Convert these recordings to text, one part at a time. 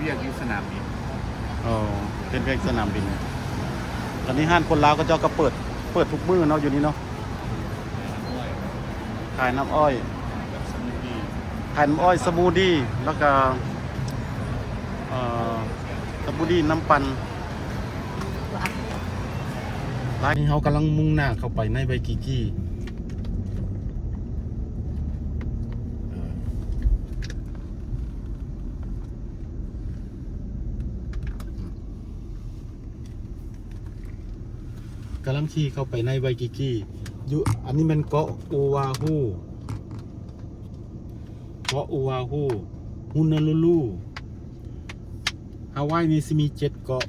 ວຽກຢູ່ສະໜາມບິນ. ອໍ ເຮັດວຽກສະໜາມບິນ. ຕອນນີ້ຮ້ານຄົນລາວເຂົາເຈົ້າກໍເປີດ ເປີດທຸກມື້ເນາະ ຢູ່ນີ້ເນາະ. ຂາຍນ້ຳອ້ອຍ ຂາຍນ້ຳອ້ອຍ ສະມູດດີ ແລ້ວກໍ ເອີ ສະມູດດີ ນ້ຳປັ່ນ. ນີ້ເຮົາກຳລັງມຸ່ງໜ້າເຂົ້າໄປໃນໄວກິກີ. ກຳລັງຂີ່ເຂົ້າໄປໃນໄວກິກີຢູ່. ອັນນີ້ແມ່ນເກາະໂອວາຮູ ເກາະໂອວາຮູ ຮຸນນາລູລູ. ຮາວາຍນີ້ຊິມີເຈັດເກາະ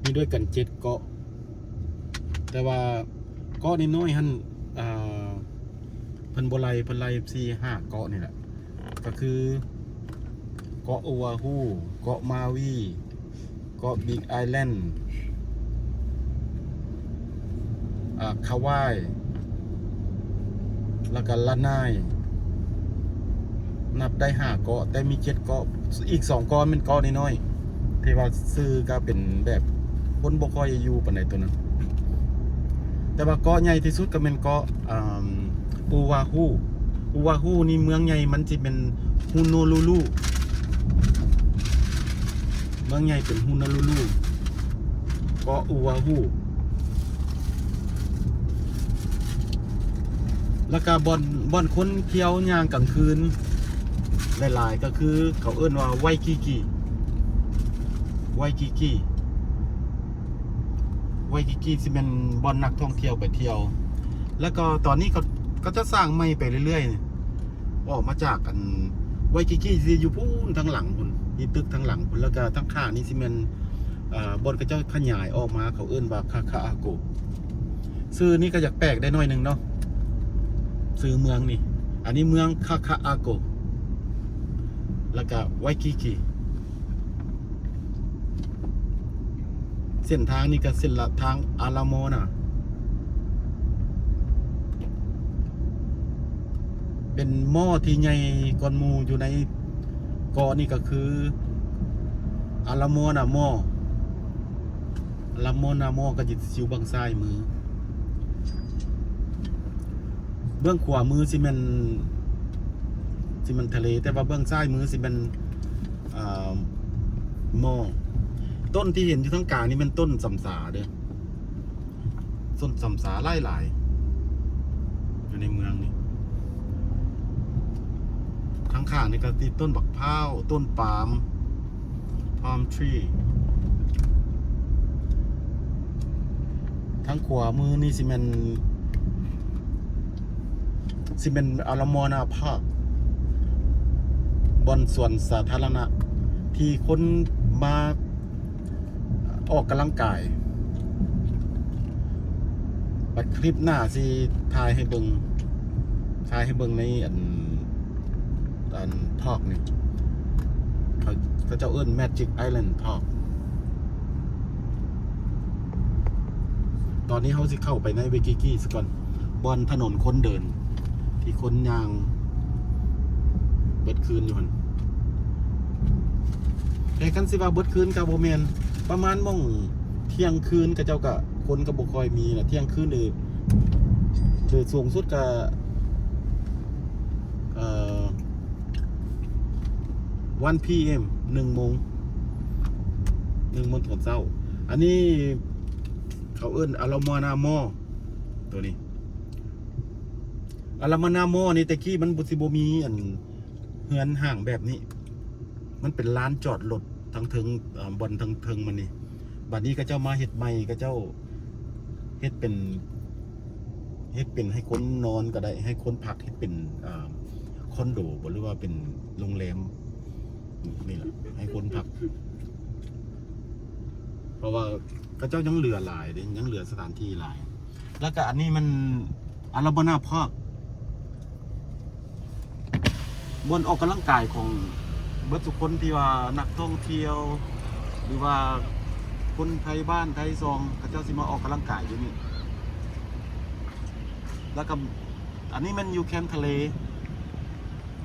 ມີດ້ວຍກັນເຈັດເກາະ ແຕ່ວ່າເກາະນ້ອຍໆຫັ້ນ ອ່າ ເພິ່ນບໍ່ໄລ່ ເພິ່ນໄລ່ສີ່ຫ້າເກາະນີ້ແຫຼະ. ກໍຄືເກາະໂອວາຮູ ເກາະມາວີ ເກາະບິກໄອແລນ ອ່າ ຄາວາຍ ແລ້ວກໍລານາຍ ນັບໄດ້ຫ້າເກາະ ແຕ່ມີເຈັດເກາະ ອີກສອງເກາະແມ່ນເກາະນ້ອຍໆ ທີ່ວ່າຊື່ກໍເປັນແບບຄົນບໍ່ຄ່ອຍຢູ່ປານໃດໂຕນັ້ນ. ແຕ່ວ່າເກາະໃຫຍ່ທີ່ສຸດກໍແມ່ນເກາະ ອ່າ ອູວາຮູ. ອູວາຮູນີ້ເມືອງໃຫຍ່ມັນຊິແມ່ນຮຸນໂນລູລູ ເມືອງໃຫຍ່ເປັນຮຸນໂນລູລູ ເກາະອູວາຮູ. ແລ້ວກະບ່ອນ ບ່ອນຄົນທ່ຽວຍ່າງກາງຄືນຫຼາຍໆ ກໍຄືເຂົາເອີ້ນວ່າໄວກິກີ ໄວກິກີ ໄວກິກີຊິແມ່ນບ່ອນນັກທ່ອງທ່ຽວໄປທ່ຽວ. ແລ້ວກໍຕອນນີ້ເຂົາ ເຂົາຈະສ້າງໃໝ່ໄປເລື້ອຍໆ ອອກມາຈາກອັນ ໄວກິກີຊິຢູ່ພຸ້ນທາງຫຼັງພຸ້ນ ມີຕຶກທາງຫຼັງພຸ້ນ ແລ້ວກະທາງຂ້າງນີ້ຊິແມ່ນ ເອີ ບ່ອນເຂົາເຈົ້າຂະຫຍາຍອອກມາ ເຂົາເອີ້ນວ່າຄາຄາອາໂກ. ຊື່ນີ້ກໍຢາກແປກໄດ້ໜ້ອຍໜຶ່ງເນາະ ຊື່ເມືອງນີ້. ອັນນີ້ເມືອງຄາຄາອາໂກ ແລ້ວກະໄວກິກີ. ເສັ້ນທາງນີ້ກໍເສັ້ນລະທາງອາລາມໍນາ ເປັນມໍທີ່ໃຫຍ່ກວ່າໝູ່ຢູ່ໃນເກາະນີ້ ກໍຄືອາລາມໍນາມໍ. ອາລາມໍນາມໍກໍຢູ່ເບື້ອງຊ້າຍມື. ເບື້ອງຂວາມືຊິແມ່ນ ຊິແມ່ນທະເລ ແຕ່ວ່າເບື້ອງຊ້າຍມືຊິແມ່ນ ອ່າ ມໍ. ຕົ້ນທີ່ເຫັນຢູ່ທາງກາງນີ້ແມ່ນຕົ້ນສຳສາເດີ້ ຕົ້ນສຳສາຫຼາຍໆ ຢູ່ໃນເມືອງນີ້. ທາງຂ້າງນີ້ກໍຕິດຕົ້ນບັກພ້າວ ຕົ້ນປາມ palm tree. ທາງຂວາມືນີ້ຊິແມ່ນ ຊິແມ່ນອາລາມໍນາພາກ ບ່ອນສວນສາທາລະນະທີ່ຄົນມາອອກກຳລັງກາຍ. ບັດຄລິບໜ້າຊິຖ່າຍໃຫ້ເບິ່ງ ຖ່າຍໃຫ້ເບິ່ງໃນອັນ ອັນພາກນີ້ ເຂົາ ເຂົາເຈົ້າເອີ້ນ Magic Island Park. ຕອນນີ້ເຮົາຊິເຂົ້າໄປໃນໄວກິກີຊະກ່ອນ ບ່ອນຖະໜົນຄົນເດີນ ທີ່ຄົນຍ່າງເບິດຄືນຢູ່ຫັ້ນ. ແຕ່ຄັນຊິວ່າເບິດຄືນກໍບໍ່ແມ່ນ ປະມານໝ່ອງທ່ຽງຄືນ ເຂົາເຈົ້າກໍ ຄົນກໍບໍ່ຄ່ອຍມີລະ ທ່ຽງຄືນ ຫຼື ຫຼືສູງສຸດກໍ ເອີ one p.m. ໜຶ່ງໂມງ ໜຶ່ງໂມງຕອນເຊົ້າ. ອັນນີ້ເຂົາເອີ້ນອາລາມໍນາມໍ ໂຕນີ້ ອາລາມໍນາມໍນີ້ ແຕ່ກີ້ມັນບໍ່ ຊິບໍ່ມີອັນເຮືອນຮ້າງແບບນີ້ ມັນເປັນລານຈອດລົດທາງເທິງ ເອີ ບ່ອນທາງເທິງມັນນີ້. ບັດນີ້ເຂົາເຈົ້າມາເຮັດໃໝ່ ເຂົາເຈົ້າເຮັດເປັນ ເຮັດເປັນໃຫ້ຄົນນອນກໍໄດ້ ໃຫ້ຄົນພັກ ເຮັດເປັນ ເອີ ຄອນໂດບໍ ຫຼືວ່າເປັນໂຮງແຮມນີ້ລະ ໃຫ້ຄົນພັກ ເພາະວ່າເຂົາເຈົ້າຍັງເຫຼືອຫຼາຍເດ້ ຍັງເຫຼືອສະຖານທີ່ຫຼາຍ. ແລ້ວກະອັນນີ້ມັນອາລາໂມນາພາກ ບ່ອນອອກກຳລັງກາຍຂອງເບິດທຸກຄົນທີ່ວ່ານັກທ່ອງທ່ຽວ ຫຼືວ່າຄົນໄທບ້ານໄທຊ່ອງ ເຂົາເຈົ້າຊິມາອອກກຳລັງກາຍຢູ່ນີ້. ແລ້ວກໍອັນນີ້ແມ່ນຢູ່ແຄມທະເລ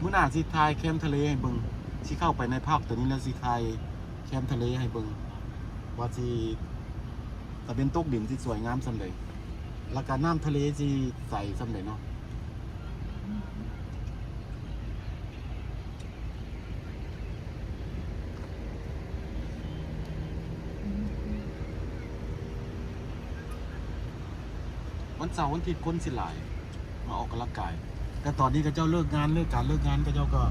ມື້ໜ້າຊິຖ່າຍແຄມທະເລໃຫ້ເບິ່ງ. ຊິເຂົ້າໄປໃນພາກໂຕນີ້ແລ້ວ ຊິຖ່າຍແຄມທະເລໃຫ້ເບິ່ງ ວ່າຊິ ຕາເວັນຕົກດິນຊິສວຍງາມສ່ຳໃດ ແລ້ວກະນ້ຳທະເລຊິໃສສ່ຳໃດເນາະ. ວັນເສົາວັນອາທິດຄົນຊິຫຼາຍ ມາອອກກຳລັງກາຍ ແຕ່ຕອນນີ້ເຂົາເຈົ້າເລີກງານ ເລີກການເລີກງານ ເຂົາເຈົ້າກໍ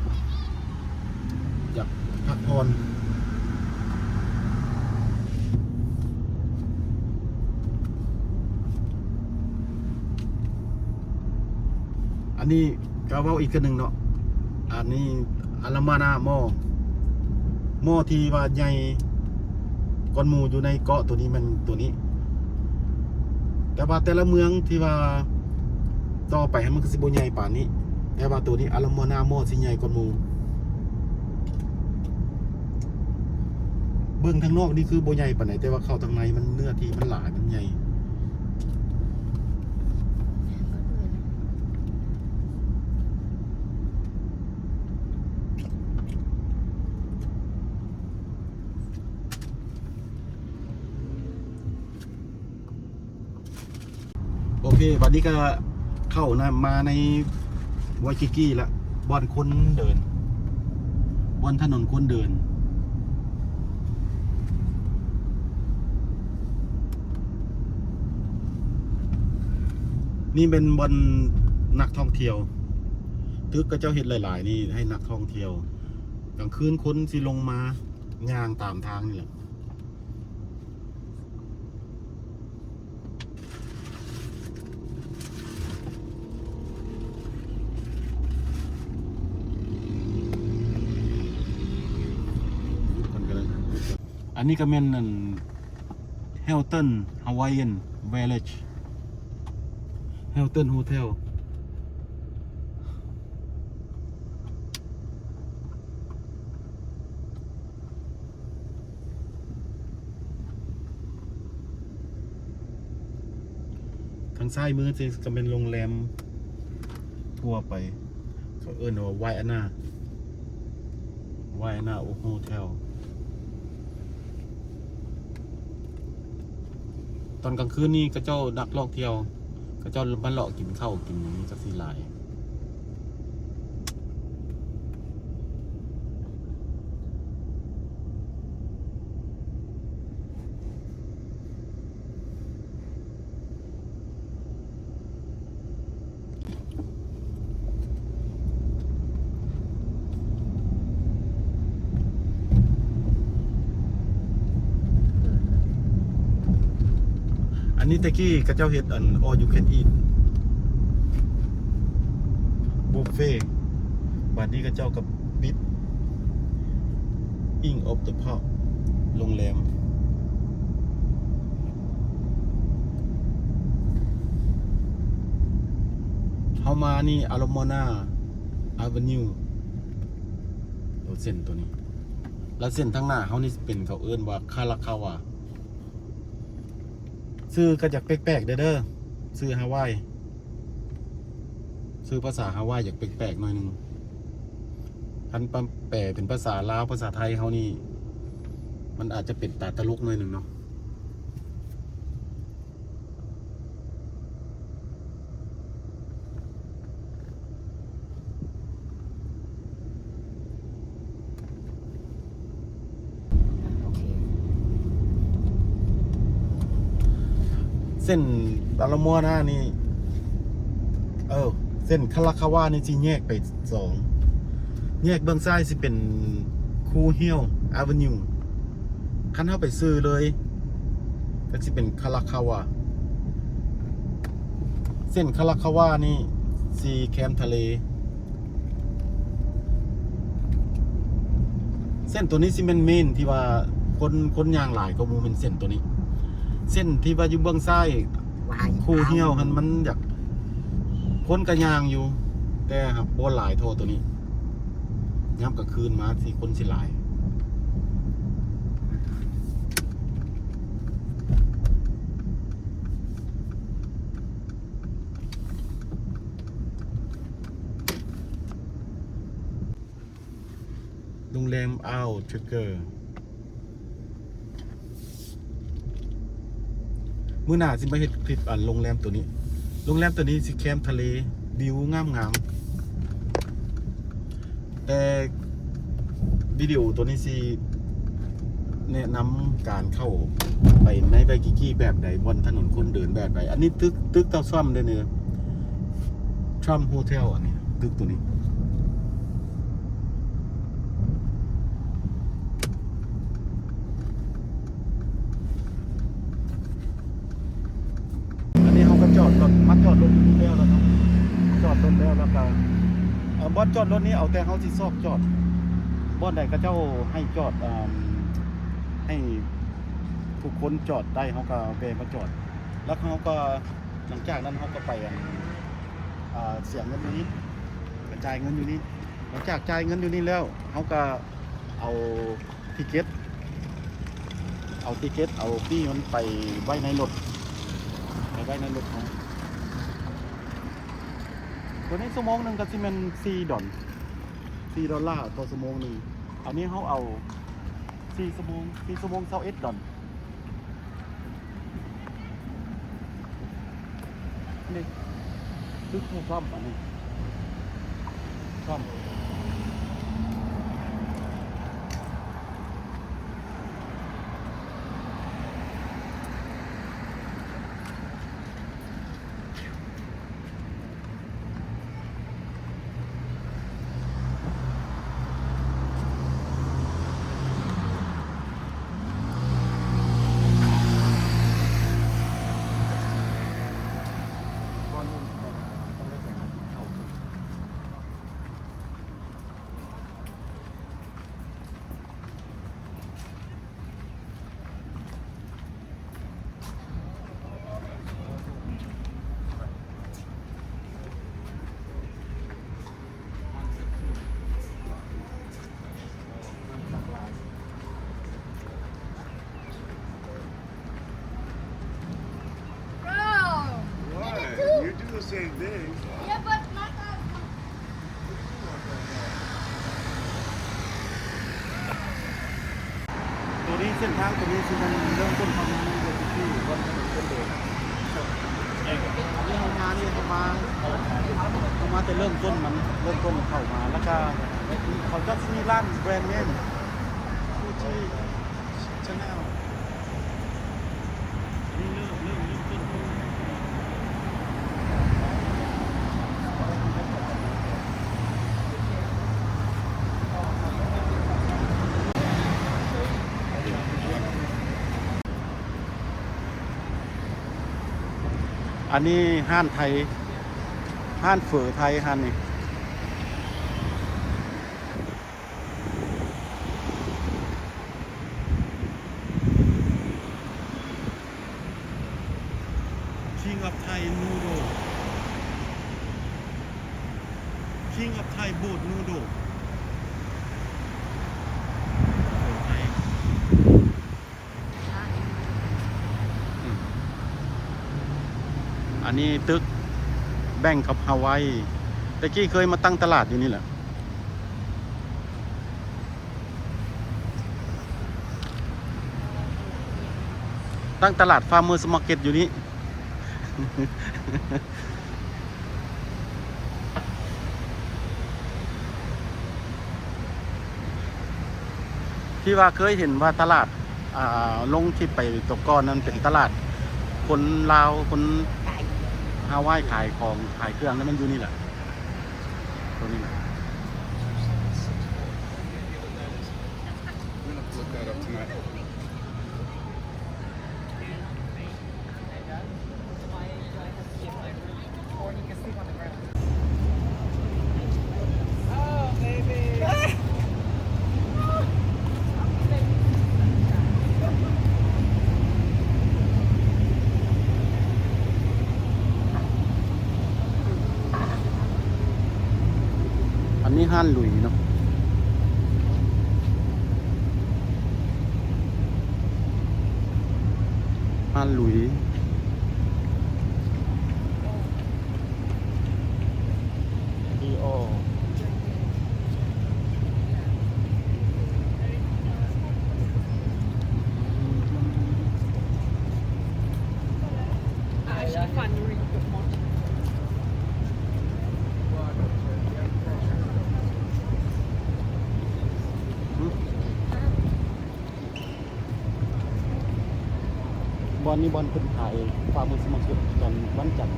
ຢາກພັກຜ່ອນ. ອັນນີ້ກໍເວົ້າອີກເທື່ອໜຶ່ງເນາະ ອັນນີ້ Alamana Mall Mall ທີ່ວ່າໃຫຍ່ກວ່າໝູ່ຢູ່ໃນເກາະໂຕນີ້ແມ່ນໂຕນີ້ ແຕ່ວ່າແຕ່ລະເມືອງທີ່ວ່າຕໍ່ໄປມັນກໍຊິບໍ່ໃຫຍ່ປານນີ້ ແຕ່ວ່າໂຕນີ້ Alamana Mall ຊິໃຫຍ່ກວ່າໝູ່. ເບິ່ງທາງນອກນີ້ຄືບໍ່ໃຫຍ່ປານໃດ ແຕ່ວ່າເຂົ້າທາງໃນມັນເນື້ອທີ່ມັນຫຼາຍ ມັນໃຫຍ່. ໂອເຄ ບັດນີ້ກໍເຂົ້ານະ ມາໃນວາຍກິກີລະ ບ່ອນຄົນເດີນ ບ່ອນຖະໜົນຄົນເດີນ. ນີ້ແມ່ນບ່ອນນັກທ່ອງທ່ຽວ ຕຶກເຂົາເຈົ້າເຮັດຫຼາຍໆນີ້ໃຫ້ນັກທ່ອງທ່ຽວ ກາງຄືນຄົນຊິລົງມາຍ່າງຕາມທາງນີ້ແຫຼະ. ອັນນີ້ກໍແມ່ນ ອັນ Hilton Hawaiian Village Hilton Hotel. ທາງຊ້າຍມືນີ້ກໍແມ່ນໂຮງແຮມທົ່ວໄປ ເຂົາເອີ້ນວ່າ Waiana Waiana Hotel. ຕອນກາງຄືນນີ້ເຂົາເຈົ້າ ນັກທ່ອງທ່ຽວເຂົາເຈົ້າມາເລາະກິນເຂົ້າກິນຫຍັງນີ້ກໍຊິຫຼາຍ. ອັນນີ້ແຕ່ກີ້ເຂົາເຈົ້າເຮັດອັນ all you can eat buffet ບັດນີ້ເຂົາເຈົ້າກໍປິດ Inn of the Park ໂຮງແຮມ. ເຮົາມານີ້ Alamana Avenue ໂຕເສັ້ນໂຕນີ້ ແລ້ວເສັ້ນທາງໜ້າເຮົານີ້ເປັນ ເຂົາເອີ້ນວ່າ Kalakaua. ຊື່ກໍຈະແປກໆເດີ ຊື່ຮາວາຍ ຊື່ພາສາຮາວາຍຢາກແປກໆໜ້ອຍໜຶ່ງ. ຄັນແປເປັນພາສາລາວ ພາສາໄທເຮົານີ້ ມັນອາດຈະເປັນຕາຕະຫຼົກໜ້ອຍໜຶ່ງເນາະ. ເສັ້ນອາລາມົວນານີ້ ເອີ ເສັ້ນຄາລາຄາວານີ້ຊິແຍກໄປສອງ ແຍກເບື້ອງຊ້າຍຊິເປັນຄູຮຽວອາເວນິວ ຄັນເຮົາໄປຊື່ເລີຍກໍຊິເປັນຄາລາຄາວາ. ເສັ້ນຄາລາຄາວານີ້ຊິແຄມທະເລ. ເສັ້ນໂຕນີ້ຊິແມ່ນເມນທີ່ວ່າຄົນ ຄົນຍ່າງຫຼາຍກວ່າໝູ່ແມ່ນເສັ້ນໂຕນີ້. ເສັ້ນທີ່ວ່າຢູ່ເບື້ອງຊ້າຍ ວາຍ ຄູຮຽວຫັ້ນ ມັນຢາກ ຄົນກໍຍ່າງຢູ່ ແຕ່ຫາກບໍ່ຫຼາຍເທົ່າໂຕນີ້. ຍາມກາງຄືນມາຊິຄົນຊິຫຼາຍ. ເ ໂຮງແຮມ Owl Tracker ມື້ໜ້າຊິມາເຮັດຄລິບອັນໂຮງແຮມໂຕນີ້. ໂຮງແຮມໂຕນີ້ຊິແຄມທະເລ ວິວງາມໆ ແຕ່ວິດີໂອໂຕນີ້ຊິແນະນຳການເຂົ້າໄປໃນໄວກິກີແບບໃດ, ບ່ອນຖະໜົນຄົນເດີນແບບໃດ. ອັນນີ້ຕຶກ ຕຶກເກົ່າສ້ອມເດ້ນີ້ Trump Hotel ອັນນີ້ ຕຶກໂຕນີ້. ອັນນີ້ເຮົາກໍຈອດລົດ ມາຈອດລົດແລ້ວແລ້ວເນາະ ຈອດລົດແລ້ວ ແລ້ວກໍ ເອີ ບ່ອນຈອດລົດນີ້ເອົາແຕ່ເຮົາຊິຊອກຈອດ ບ່ອນໃດເຂົາເຈົ້າໃຫ້ຈອດ ເອີ ໃຫ້ທຸກຄົນຈອດໄດ້ ເຮົາກໍແວ່ມາຈອດ ແລ້ວເຮົາກໍ ຫຼັງຈາກນັ້ນເຮົາກໍໄປ ອັນ ອ່າ ເສຍເງິນຢູ່ນີ້ ກະຈ່າຍເງິນຢູ່ນີ້. ຫຼັງຈາກຈ່າຍເງິນຢູ່ນີ້ແລ້ວ ເຮົາກະເອົາຕິເກັດ ເອົາຕິເກັດ ເອົາປີ້ມັນໄປໄວ້ໃນລົດ ໄປໄວ້ໃນລົດເຮົາ. ໂຕນີ້ຊົ່ວໂມງໜຶ່ງກະຊິແມ່ນສີ່ດອນ ສີ່ດອນລາຕໍ່ຊົ່ວໂມງໜຶ່ງ. ອັນນີ້ເຮົາເອົາສີ່ຊົ່ວໂມງ ສີ່ຊົ່ວໂມງຊາວເອັດດອນ. ນີ້ ຕຶກເຂົາສ້ອມອັນນີ້ ສ້ອມ. ໂຕນີ້ ເສັ້ນທາງໂຕນີ້ຊິແມ່ນເລີ່ມຕົ້ນເຂົ້າມາໃນເມືອງທີ່ ບ່ອນຖະໜົນຄົນເດີນ. ອັນນີ້ເຮົາມານີ້ ເຮົາມາ ເຮົາມາແຕ່ເລີ່ມຕົ້ນມັນ ເລີ່ມຕົ້ນເຂົ້າມາ ແລ້ວກະເຂົາເຈົ້າຊິມີຮ້ານແບຣນເນມ Gucci Chanel. ອັນນີ້ຮ້ານໄທ ຮ້ານເຝີໄທ ຮ້ານນີ້. King of Thai noodle. King of Thai boat noodle. ອັນນີ້ຕຶກ Bank of Hawaii ແຕ່ກີ້ເຄີຍມາຕັ້ງຕະຫຼາດຢູ່ນີ້ແຫຼະ. ຕັ້ງຕະຫຼາດ Farmers Market ຢູ່ນີ້ ທີ່ວ່າເຄີຍເຫັນວ່າຕະຫຼາດ ອ່າ ລົງຄລິບໄປຕົກກ່ອນນັ້ນ ເປັນຕະຫຼາດຄົນລາວ ຄົນຮາວາຍຂາຍຂອງ ຂາຍເຄື່ອງນັ້ນ ມັນຢູ່ນີ້ແຫຼະ ໂຕນີ້ແຫຼະ. We're gonna look that up tonight. Or he can sleep on the ground. Oh, baby. ອັນນີ້ຮ້ານຫຼຸຍເນາະ ຮ້ານຫຼຸຍ ດີອໍ. ບ່ອນນີ້ບ່ອນເພິ່ນຂາຍປາໝຶກສະໝັກສົດຕອນວັນຈັນ.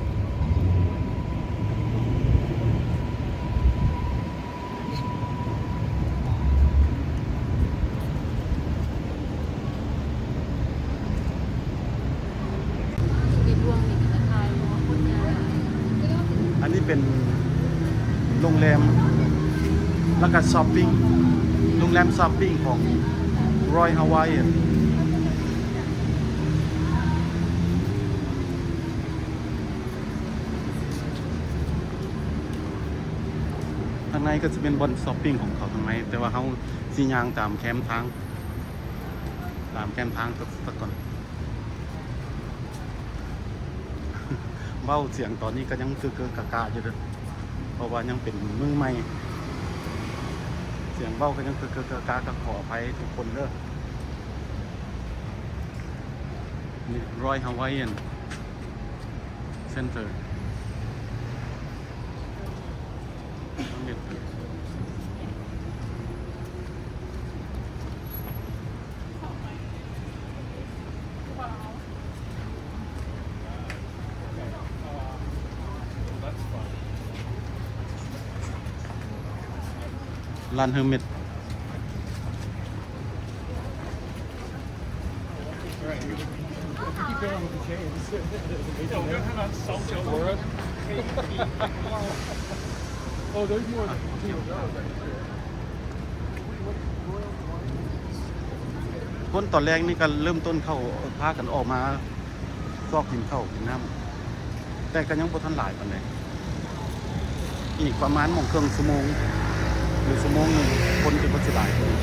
ອັນນີ້ເປັນໂຮງແຮມ ແລ້ວກະຊັອບປິງ ໂຮງແຮມຊັອບປິງຂອງ Royal Hawaiian. ທາງໃນກໍຈະເປັນບ່ອນຊັອບປິງຂອງເຂົາທາງໃນ ແຕ່ວ່າເຮົາຊິຍ່າງຕາມແຄມທາງ ຕາມແຄມທາງສະກ່ອນ. ເວົ້າສຽງຕອນນີ້ກໍຍັງເກີກໆກາໆຢູ່ເດີ້ ເພາະວ່າຍັງເປັນມືໃໝ່ ສຽງເວົ້າກໍຍັງເກີກໆກາໆ ກໍຂໍອະໄພທຸກຄົນເດີ້. ນີ້ Royal Hawaiian Center. ຮ້ານເຮີເມັດ. ຄົນຕອນແລກນີ້ກໍເລີ່ມຕົ້ນເຂົ້າ ພາກັນອອກມາຊອກກິນເຂົ້າກິນນ້ຳ ແຕ່ກໍຍັງບໍ່ທັນຫຼາຍປານໃດ. ອີກປະມານໂມງເຄິ່ງຊົ່ວໂມງ ຫຼືຊົ່ວໂມງໜຶ່ງ ຄົນຈະບໍ່ຊິຫຼາຍກວ່ານີ້.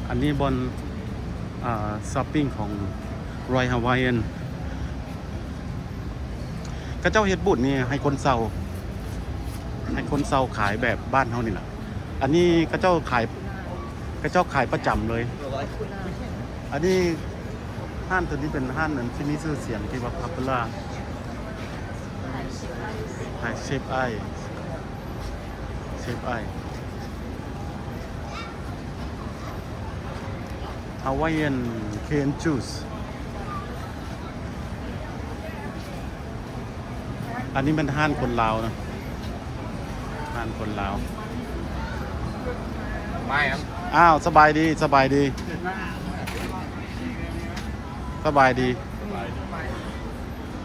ອັນນີ້ບ່ອນ ອ່າ ຊັອບປິງຂອງ Royal Hawaiian. ເຂົາເຈົ້າເຮັດບູດນີ້ໃຫ້ຄົນເຊົ່າ ໃຫ້ຄົນເຊົ່າຂາຍແບບບ້ານເຮົານີ້ລະ. ອັນນີ້ເຂົາເຈົ້າຂາຍ ເຂົາເຈົ້າຂາຍປະຈຳເລີຍ. ອັນນີ້ຮ້ານໂຕນີ້ເປັນຮ້ານອັນທີ່ມີຊື່ສຽງທີ່ວ່າ popular ຂາຍ Shave Ice Shave Ice Hawaiian Cane Juice. ອັນນີ້ແມ່ນຮ້ານຄົນລາວນະ ຮ້ານຄົນລາວ. ມາຫຍັງ? ອ້າວ ສະບາຍດີ ສະບາຍດີ ສະບາຍດີ.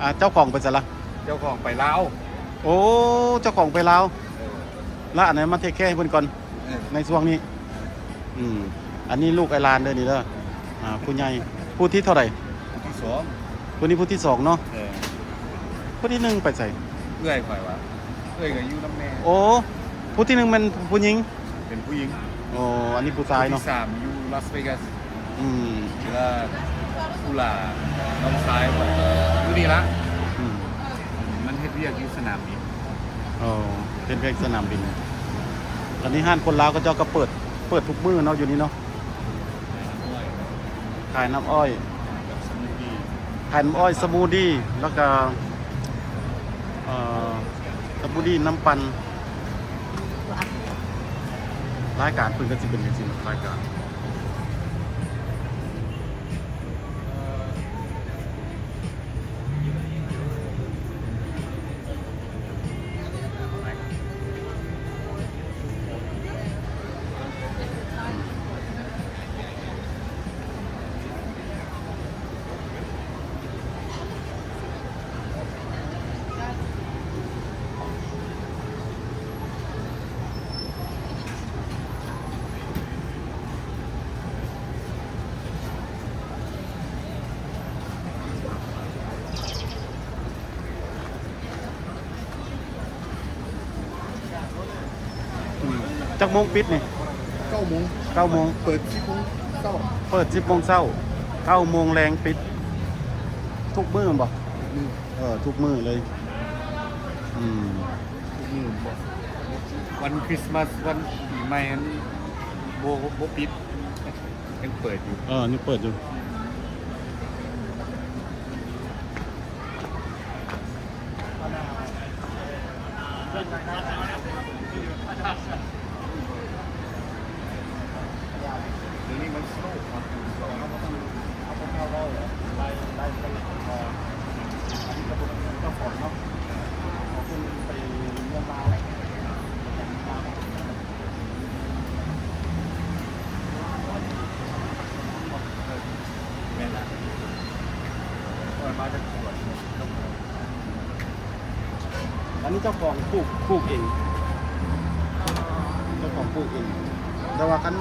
ອ່າ ເຈົ້າຂອງໄປໃສລະ? ເຈົ້າຂອງໄປລາວ. ໂອ້ ເຈົ້າຂອງໄປລາວ. ເອີ ລະອັນນັ້ນມາເທກແຄໃຫ້ເພິ່ນກ່ອນ. ເອີ ໃນຊ່ວງນີ້. ອືມ ອັນນີ້ລູກອ້າຍຫຼານເດີນີ້ເດີ. ອ່າ ຜູ້ໃຫຍ່ ຜູ້ທີເທົ່າໃດ? ຜູ້ທີສອງ. ຜູ້ນີ້ຜູ້ທີສອງເນາະ. ເອີ ຜູ້ທີໜຶ່ງໄປໃສ? ເອື້ອຍຂ້ອຍວ່າ ເອື້ອຍກໍຢູ່ນຳແມ່. ໂອ້ ຜູ້ທີໜຶ່ງແມ່ນຜູ້ຍິງ? ເປັນຜູ້ຍິງ. ໂອ້ ອັນນີ້ຜູ້ຊາຍເນາະ. ຜູ້ທີສາມຢູ່ລາສເວກັສ. ອືມ ແລ້ວຜູ້ຫຼ້ານ້ອງຊາຍຂ້ອຍຢູ່ນີ້ລະ. ອືມ ມັນເຮັດວຽກຢູ່ສະໜາມບິນ. ໂອ້ ເຮັດວຽກສະໜາມບິນ. ຕອນນີ້ຮ້ານຄົນລາວເຂົາເຈົ້າກໍເປີດ ເປີດທຸກມື້ເນາະ ຢູ່ນີ້ເນາະ. ຂາຍນ້ຳອ້ອຍ ຂາຍນ້ຳອ້ອຍ ສະມູດດີ ແລ້ວກໍ ເອີ ສະມູດດີ ນ້ຳປັ່ນ. ລາຍການເພິ່ນກໍຊິເປັນຈັ່ງຊີ້ລາຍການ. ຈັກໂມງປິດນີ້? ເກົ້າໂມງ ເກົ້າໂມງ ເປີດສິບໂມງເຊົ້າ ເປີດສິບໂມງເຊົ້າ ເກົ້າໂມງແລງປິດ ທຸກມື້ແມ່ນບໍ່? ທຸກມື້ ເອີ ທຸກມື້ເລີຍ ອືມ ທຸກມື້ ວັນຄຣິສມາສ ວັນປີໃໝ່ຫັ້ນບໍ່ ບໍ່ປິດ ຍັງເປີດຢູ່ ເອີ ຍັງເປີດຢູ່. ອັນນີ້ເຈົ້າຂອງປູກ ປູກເອງ ເຈົ້າຂອງປູກເອງ ແຕ່ວ່າຄັນ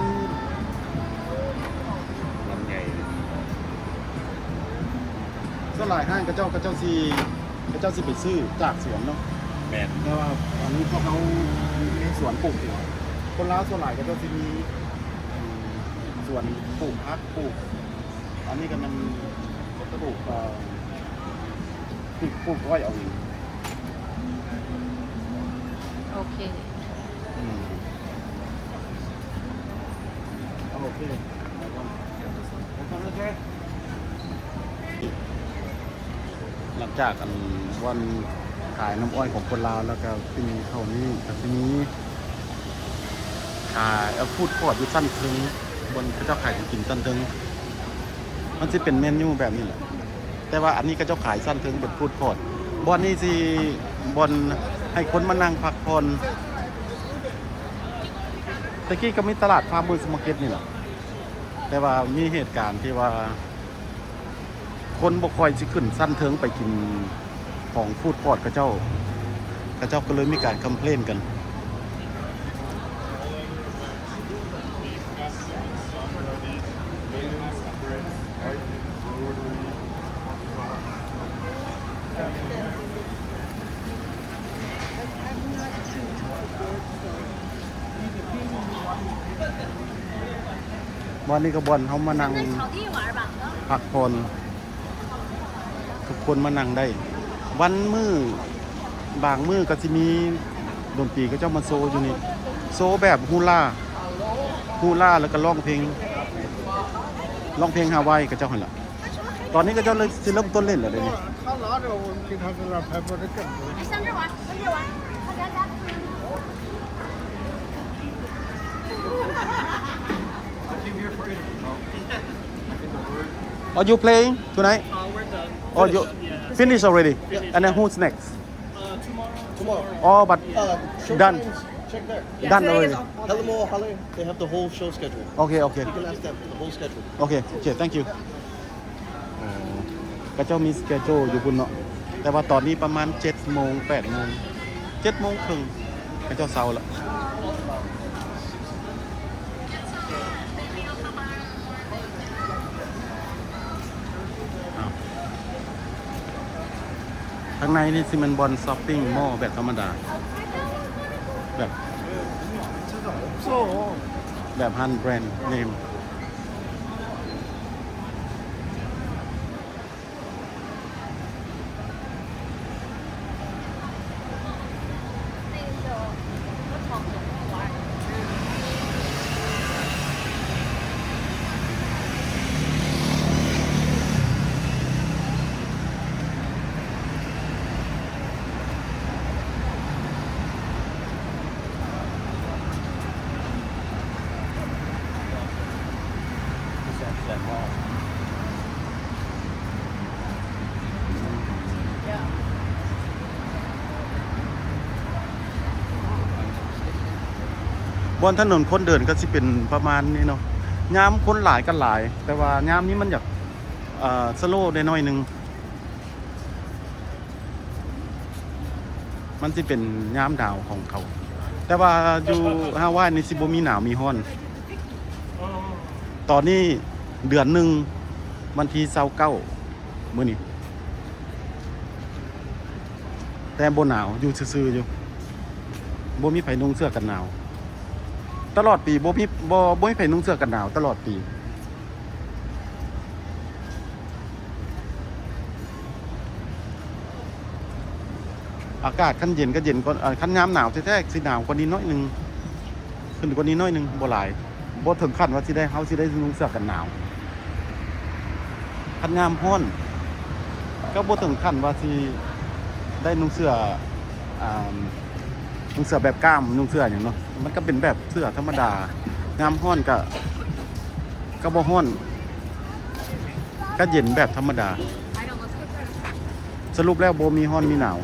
ລຳໃຫຍ່ ສ່ວນຫຼາຍຮ້ານເຂົາເຈົ້າ ເຂົາເຈົ້າຊິ ເຂົາເຈົ້າຊິໄປຊື້ຈາກສວນເນາະ ແມ່ນ ແຕ່ວ່າອັນນີ້ພວກເຮົາມີສວນປູກເອງ ຄົນລາວສ່ວນຫຼາຍເຂົາເຈົ້າຊິມີ ສວນປູກຜັກ ປູກ ອັນນີ້ກໍແມ່ນປູກ ເອີ ປູກ ປູກໄວ້ເອົາເອງ ໂອເຄ ອືມ ໂອເຄ ໄປກ່ອນ ໄປກ່ອນ ໂອເຄ. ຫຼັງຈາກອັນບ່ອນຂາຍນ້ຳອ້ອຍຂອງຄົນລາວ ແລ້ວກໍຊິມີເທົ່ານີ້ ກໍຊິມີຂາຍ ເອີ ຟູດຄອດຢູ່ຊັ້ນເທິງ ບ່ອນເຂົາເຈົ້າຂາຍຂອງກິນຊັ້ນເທິງ ມັນຊິເປັນເມນູແບບນີ້ແຫຼະ ແຕ່ວ່າອັນນີ້ເຂົາເຈົ້າຂາຍຊັ້ນເທິງເປັນຟູດຄອດ ບ່ອນນີ້ຊິບ່ອນໃຫ້ຄົນມານັ່ງພັກຜ່ອນ ແຕ່ກີ້ກໍມີຕະຫຼາດຟາມເບີສະມາເກັດນີ້ແຫຼະ ແຕ່ວ່າມີເຫດການທີ່ວ່າ ຄົນບໍ່ຄ່ອຍຊິຂຶ້ນຊັ້ນເທິງໄປກິນຂອງຟູດຄອດເຂົາເຈົ້າ ເຂົາເຈົ້າກໍເລີຍມີການຄອມເພລນກັນ. ບ່ອນນີ້ກໍບ່ອນເຮົາມານັ່ງພັກຜ່ອນ ທຸກຄົນມານັ່ງໄດ້ ວັນມື້ ບາງມື້ກໍຊິມີດົນຕີເຂົາເຈົ້າມາໂຊຢູ່ນີ້ ໂຊແບບຮູ້ລາ ຮູ້ລາ ແລ້ວກໍຮ້ອງເພງ ຮ້ອງເພງຮາວາຍເຂົາເຈົ້າຫັ້ນລະ. ຕອນນີ້ເຂົາເຈົ້າເລີ່ມ ຊິເລີ່ມຕົ້ນຫຼິ້ນແລ້ວເດ້ນີ້. Are you playing tonight? Uh, we're done. Oh, you finish already? Yeah. And then who's next? Uh, tomorrow. Tomorrow. Oh, but done. Check there. Done already. Tell them all, holler. They have the whole show schedule. Okay, okay. You can ask them the whole schedule. Okay, okay, thank you. ເຂົາເຈົ້າມີສະເກຈູລຢູ່ພຸ້ນເນາະ ແຕ່ວ່າຕອນນີ້ປະມານເຈັດໂມງ ແປດໂມງ ເຈັດໂມງເຄິ່ງ ເຂົາເຈົ້າເຊົາລະ. ທາງໃນນີ້ຊິແມ່ນບ່ອນຊັອບປິງມໍແບບທຳມະດາ ແບບ ແບບຮ້ານແບຣນເນມ.ບ່ອນຖະໜົນຄົນເດີນກໍຊິເປັນປະມານນີ້ເນາະ ຍາມຄົນຫຼາຍກໍຫຼາຍ ແຕ່ວ່າຍາມນີ້ມັນຢາກ ເອີ ສະໂລແດ່ໜ້ອຍໜຶ່ງ. ມັນຊິເປັນຍາມໜາວຂອງເຂົາ ແຕ່ວ່າຢູ່ຮາວາຍນີ້ຊິບໍ່ມີໜາວມີຮ້ອນ. ຕອນນີ້ເດືອນໜຶ່ງ ວັນທີຊາວເກົ້າ ມື້ນີ້ ແຕ່ບໍ່ໜາວ ຢູ່ຊື່ໆຢູ່ ບໍ່ມີໃຜນຸ່ງເສື້ອກັນໜາວ. ຕະຫຼອດປີ ບໍ່ມີ ບໍ່ ບໍ່ມີໃຜນຸ່ງເສື້ອກັນໜາວຕະຫຼອດປີ. ອາກາດຄັນເຢັນກໍເຢັນກວ່າ ຄັນຍາມໜາວແທ້ໆ ຊິໜາວກວ່ານີ້ໜ້ອຍໜຶ່ງ ຂຶ້ນກວ່ານີ້ໜ້ອຍໜຶ່ງ ບໍ່ຫຼາຍ. ບໍ່ເຖິງຂັ້ນວ່າຊິໄດ້ ເຮົາຊິໄດ້ນຸ່ງເສື້ອກັນໜາວ. ຄັນຍາມຮ້ອນກໍບໍ່ເຖິງຂັ້ນວ່າຊິໄດ້ນຸ່ງເສື້ອ ອ່າ ນຸ່ງເສື້ອແບບກ້າມ ນຸ່ງເສື້ອຫຍັງເນາະ ມັນກໍເປັນແບບເສື້ອທຳມະດາ. ຍາມຮ້ອນກໍ ກໍບໍ່ຮ້ອນ ກໍເຢັນແບບທຳມະດາ. ສະຫຼຸບແລ້ວບໍ່ມີຮ້ອນມີໜາວ.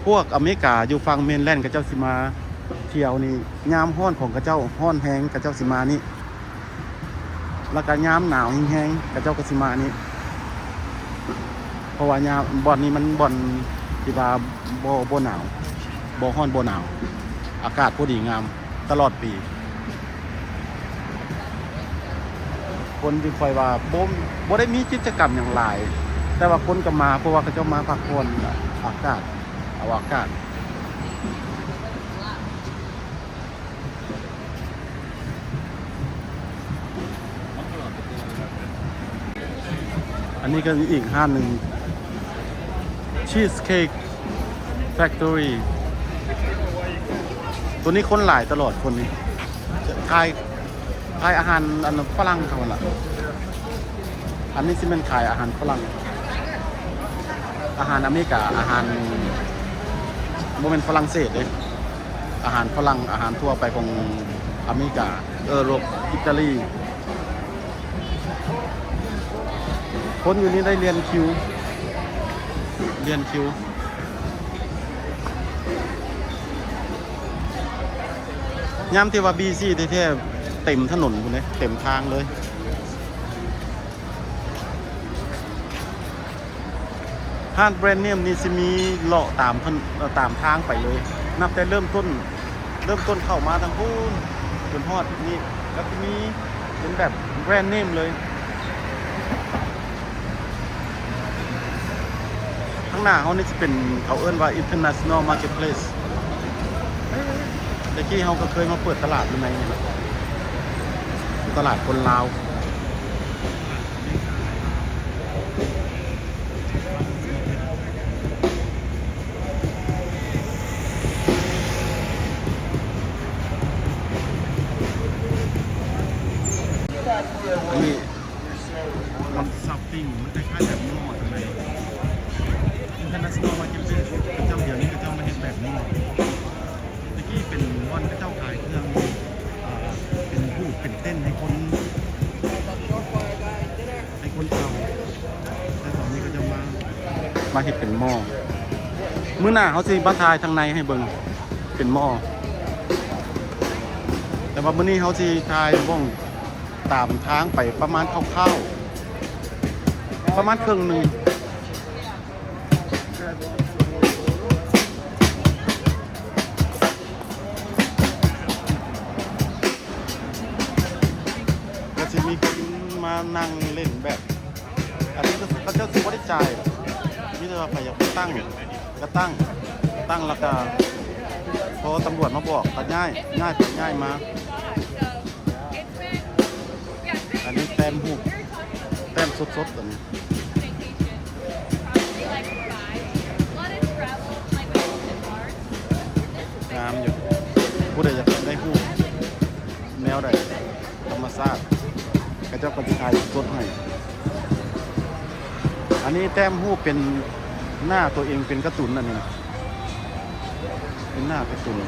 ພວກອາເມລິກາຢູ່ຝັ່ງເມນແລນ ເຂົາເຈົ້າຊິມາທ່ຽວນີ້ ຍາມຮ້ອນຂອງເຂົາເຈົ້າ ຮ້ອນແຮງ ເຂົາເຈົ້າຊິມານີ້ ແລ້ວກໍຍາມໜາວແຮງໆ ເຂົາເຈົ້າກໍຊິມານີ້ ເພາະວ່າຍາມ ບ່ອນນີ້ມັນບ່ອນທີ່ວ່າບໍ່ ບໍ່ໜາວ ບໍ່ຮ້ອນບໍ່ໜາວ ອາກາດພໍດີງາມ ຕະຫຼອດປີ. ຄົນທີ່ຂ້ອຍວ່າບໍ່ ບໍ່ໄດ້ມີກິດຈະກຳຫຍັງຫຼາຍ ແຕ່ວ່າຄົນກໍມາ ເພາະວ່າເຂົາເຈົ້າມາພັກຜ່ອນອາກາດ ເອົາອາກາດ. ອັນນີ້ກໍອີກຮ້ານໜຶ່ງ Cheesecake Factory ໂຕນີ້ຄົນຫຼາຍຕະຫຼອດ ຄົນນີ້ຂາຍ ຂາຍອາຫານອັນຝຣັ່ງເຂົາຫັ້ນລະ. ອັນນີ້ຊິແມ່ນຂາຍອາຫານຝຣັ່ງ ອາຫານອາເມລິກາ ອາຫານ ບໍ່ແມ່ນຝຣັ່ງເສດເດ້ ອາຫານຝຣັ່ງ ອາຫານທົ່ວໄປຂອງອາເມລິກາ ເອີຣົບ ອີຕາລີ. ຄົນຢູ່ນີ້ໄດ້ລຽນຄິວ ລຽນຄິວ. ຍາມທີ່ວ່າບີຊີແທ້ໆ ເຕັມຖະໜົນພຸ້ນເດ້ ເຕັມທາງເລີຍ. ຮ້ານແບຣນເນມນີ້ຊິມີເລາະຕາມຖະໜົນ ເອີ ຕາມທາງໄປເລີຍ ນັບແຕ່ເລີ່ມຕົ້ນ ເລີ່ມຕົ້ນເຂົ້າມາທາງພຸ້ນ ຈົນຮອດນີ້ ກໍຊິມີເປັນແບບແບຣນເນມເລີຍ. ທາງໜ້າເຮົານີ້ຈະເປັນ ເຂົາເອີ້ນວ່າ International Marketplace. ແຕ່ກີ້ເຮົາກໍເຄີຍມາເປີດຕະຫຼາດຢູ່ໃນນີ້ລະ ຕະຫຼາດຄົນລາວ. ອັນນີ້ມັນຊັອບປິງ ມັນຄ້າຍໆແບບມໍ່ຈັ່ງໃດ International Marketplace ປະຈຳດຽວນີ້ເຂົາເຈົ້າມາເຮັດແບບມໍ່. ແຕ່ກີ້ເປັນບ່ອນເຂົາເຈົ້າຂາຍເຄື່ອງ ເປັນຮູບເປັນເຕັນໃຫ້ຄົນ ໃຫ້ຄົນເຊົ່າ ແຕ່ຕອນນີ້ເຂົາເຈົ້າມາ ມາເຮັດເປັນໝໍ້. ມື້ໜ້າເຮົາຊິມາຖ່າຍທາງໃນໃຫ້ເບິ່ງ ເປັນໝໍ້ ແຕ່ວ່າມື້ນີ້ເຮົາຊິຖ່າຍເບິ່ງຕາມທາງໄປປະມານຄ່າວໆ ປະມານເຄິ່ງໜຶ່ງ. ກໍຊິມີຄົນມານັ່ງຫຼິ້ນແບບ ອັນນີ້ກໍ ເຂົາເຈົ້າຊິບໍ່ໄດ້ຈ່າຍ ມີແຕ່ວ່າໃຜຢາກຕັ້ງກໍຕັ້ງ ຕັ້ງແລ້ວກໍພໍຕຳຫຼວດມາບອກກໍຍ້າຍ ຍ້າຍໄປຍ້າຍມາ. ອັນນີ້ແຕ້ມຮູບ ແຕ້ມສົດໆ ອັນນີ້ ງາມຢູ່. ຜູ້ໃດຢາກໄດ້ຮູບແນວໃດ ທຳມະຊາດ ເຂົາເຈົ້າກໍຊິຖ່າຍສົດໃຫ້. ອັນນີ້ແຕ້ມຮູບເປັນໜ້າຕົວເອງເປັນກາຕູນ ອັນນີ້ນະ ເປັນໜ້າກາຕູນ.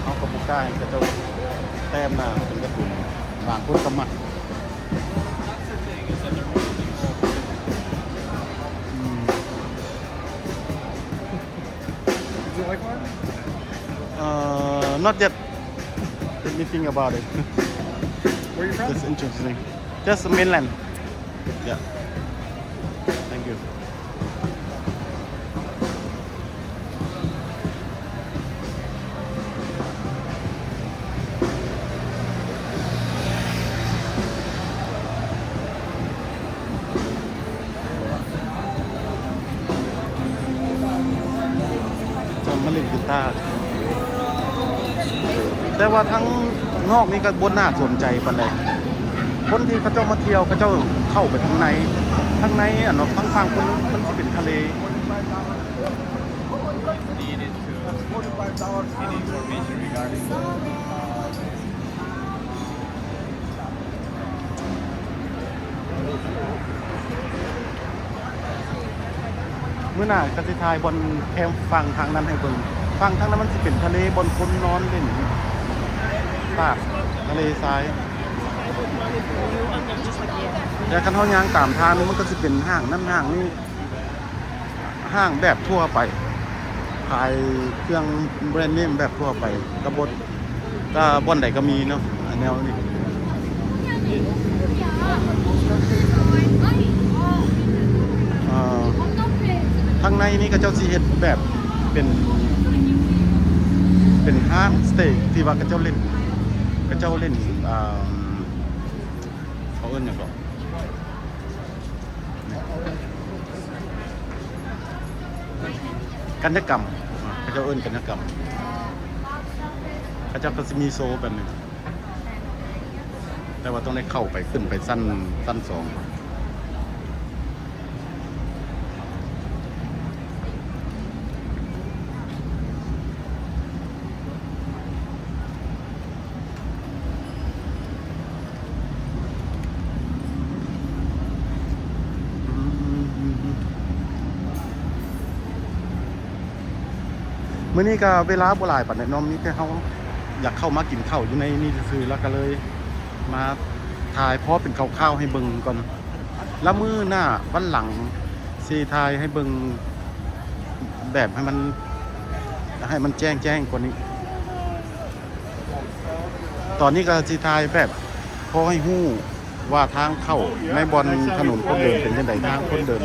ເຮົາກໍບໍ່ກ້າໃຫ້ເຂົາເຈົ້າແຕ້ມໜ້າເປັນກາຕູນ ບາງຄົນກໍມັກ. ອືມ You like one? Uh, not yet. Let me think about it. Where you from? That's interesting. Just the mainland. Yeah. Thank you. ມາຫຼິ້ນກິຕາ ແຕ່ວ່າທາງນອກນີ້ກໍບໍ່ໜ້າສົນໃຈປານໃດ. ຄົນທີ່ເຂົາເຈົ້າມາທ່ຽວ ເຂົາເຈົ້າເຂົ້າໄປທາງໃນ, ທາງໃນ ອັນ ທາງຝັ່ງພຸ້ນມັນຊິເປັນທະເລ. ມື້ໜ້າກໍຊິຖ່າຍບ່ອນແຄມຝັ່ງທາງນັ້ນໃຫ້ເບິ່ງ. ຝັ່ງທາງນັ້ນມັນຊິເປັນທະເລ, ບ່ອນຄົນນອນຫຼິ້ນຕາກທະເລຊາຍ. ແຕ່ຄັນເຮົາຍ່າງຕາມທາງນີ້ ມັນກໍຊິເປັນຫ້າງນັ້ນຫ້າງນີ້. ຫ້າງແບບທົ່ວໄປ ຂາຍເຄື່ອງແບຣນເນມແບບທົ່ວໄປ ກະບໍ່ ກະບ່ອນໃດກໍມີເນາະ ອັນແນວນີ້. ເອີ ທາງໃນນີ້ເຂົາເຈົ້າຊິເຮັດແບບເປັນ ເປັນຮ້ານສະເຕກທີ່ວ່າເຂົາເຈົ້າຫຼິ້ນ ເຂົາເຈົ້າຫຼິ້ນ ອ່າ ເຂົາເອີ້ນຫຍັງເກາະ? ການຍະກຳ ເຂົາເຈົ້າເອີ້ນການຍະກຳ. ເຂົາເຈົ້າກໍຊິມີໂຊແບບນີ້ ແຕ່ວ່າຕ້ອງໄດ້ເຂົ້າໄປ ຂຶ້ນໄປຊັ້ນ ຊັ້ນສອງ. ມື້ນີ້ກໍເວລາບໍ່ຫຼາຍປານໃດເນາະ ມີແຕ່ເຮົາຢາກເຂົ້າມາກິນເຂົ້າຢູ່ໃນນີ້ຊື່ໆ ແລ້ວກໍເລີຍມາຖ່າຍພໍເປັນຄ່າວໆໃຫ້ເບິ່ງກ່ອນ. ແລ້ວມື້ໜ້າວັນຫຼັງຊິຖ່າຍໃຫ້ເບິ່ງແບບໃຫ້ມັນ ໃຫ້ມັນແຈ້ງໆກວ່ານີ້. ຕອນນີ້ກໍຊິຖ່າຍແບບພໍໃຫ້ຮູ້ວ່າທາງເຂົ້າໃນບ່ອນຖະໜົນຄົນເດີນເປັນຈັ່ງໃດ ທາງຄົນເດີນ.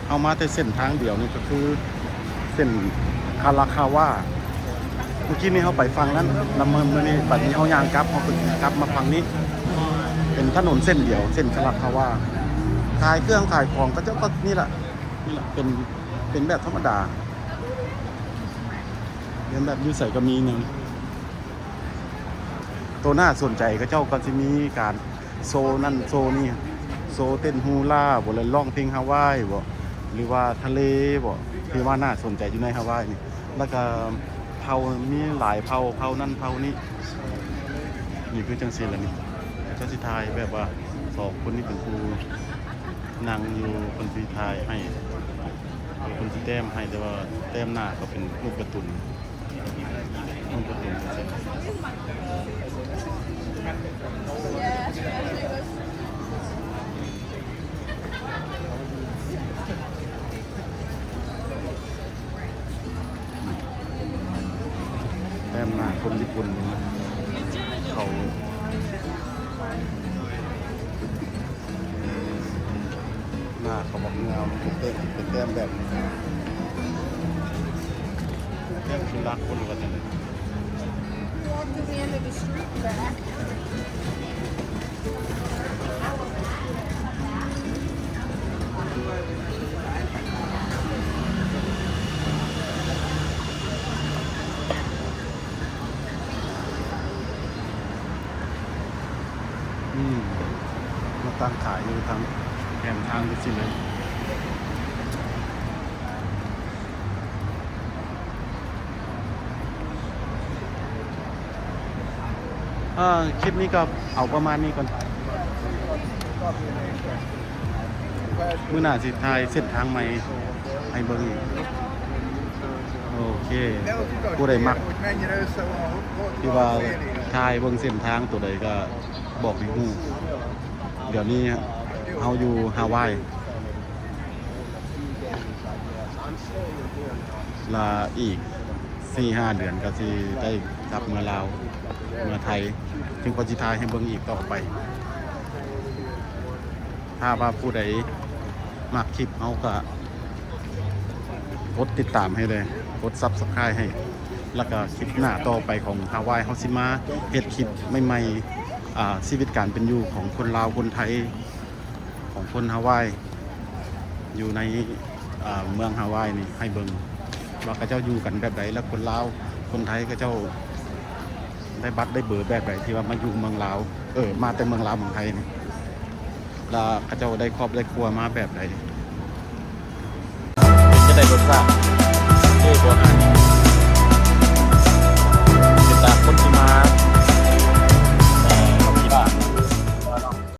ເຮົາມາແຕ່ເສັ້ນທາງດຽວນີ້ກໍຄືເສັ້ນຄາລາຄາວາ. ເມື່ອກີ້ນີ້ເຮົາໄປຝັ່ງນັ້ນ ແລ້ວມື້ ມື້ນີ້ບັດນີ້ເຮົາຍ່າງກັບ ເຮົາກໍກັບມາຝັ່ງນີ້ ເປັນຖະໜົນເສັ້ນດຽວ ເສັ້ນຄາລາຄາວາ. ຂາຍເຄື່ອງຂາຍຂອງ ເຂົາເຈົ້າກໍນີ້ລະ ນີ້ລະ ເປັນ ເປັນແບບທຳມະດາ ເປັນແບບຢູ່ໃສກໍມີແນວນີ້. ໂຕໜ້າສົນໃຈ ເຂົາເຈົ້າກໍຊິມີການໂຊນັ້ນໂຊນີ້ ໂຊເຕັ້ນຮູ້ລາບໍ ແລະ ຮ້ອງເພງຮາວາຍບໍ ຫຼືວ່າທະເລບໍ ທີ່ວ່າໜ້າສົນໃຈຢູ່ໃນຮາວາຍນີ້. ແລ້ວກໍເຜົ່າ ມີຫຼາຍເຜົ່າ ເຜົ່ານັ້ນເຜົ່ານີ້. ນີ້ຄືຈັ່ງຊີ້ລະນີ້ ເຂົາຊິຖ່າຍແບບວ່າສອງຄົນນີ້ເປັນຜູ້ນັ່ງຢູ່ ເພິ່ນຊິຖ່າຍໃຫ້ ເພິ່ນຊິແຕ້ມໃຫ້ ແຕ່ວ່າແຕ້ມໜ້າກໍເປັນຮູບກາຕູນ. ແຕ້ມໜ້າຄົນຍີ່ປຸ່ນເຂົາ. ໜ້າເຂົາບັກງາມ ເປັນແຕ້ມ ເປັນແຕ້ມແບບ ແຕ້ມຄືລັກບໍ່ ຫຼືວ່າຈັ່ງໃດ? Walk to the end of the street back. ອືມ ມາຕັ້ງຂາຍຢູ່ທາງແຄມທາງຈັ່ງຊີ້ເລີຍ. ເອີ ຄລິບນີ້ກໍເອົາປະມານນີ້ກ່ອນ. ມື້ໜ້າຊິຖ່າຍເສັ້ນທາງໃໝ່ໃຫ້ເບິ່ງອີກ. ໂອເຄ ຜູ້ໃດມັກທີ່ວ່າຖ່າຍເບິ່ງເສັ້ນທາງໂຕໃດກໍບອກໃຫ້ຮູ້. ດຽວນີ້ເຮົາຢູ່ຮາວາຍ ລະອີກສີ່ຫ້າເດືອນກໍຊິໄດ້ກັບເມືອລາວ ເມືອໄທ ຈຶ່ງກໍຊິຖ່າຍໃຫ້ເບິ່ງອີກຕໍ່ໄປ. ຖ້າວ່າຜູ້ໃດມັກຄລິບເຮົາກໍກົດຕິດຕາມໃຫ້ເດີ ກົດ Subscribe ໃຫ້ ລະກະຄລິບໜ້າຕໍ່ໄປຂອງຮາວາຍ ເຮົາຊິມາເຮັດຄລິບໃໝ່ໆ ອ່າ ຊີວິດການເປັນຢູ່ຂອງຄົນລາວ ຄົນໄທ ຂອງຄົນຮາວາຍ ຢູ່ໃນ ອ່າ ເມືອງຮາວາຍນີ້ ໃຫ້ເບິ່ງວ່າເຂົາເຈົ້າຢູ່ກັນແບບໃດ ແລ້ວຄົນລາວ ຄົນໄທເຂົາເຈົ້າໄດ້ບັດໄດ້ເບີແບບໃດ ທີ່ວ່າມາຢູ່ເມືອງລາວ ເອີ ມາແຕ່ເມືອງລາວເມືອງໄທນີ້ ແລ້ວເຂົາເຈົ້າໄດ້ຄອບໄດ້ຄົວມາແບບໃດ. ເປັນຈັ່ງໃດລົດຊາດ?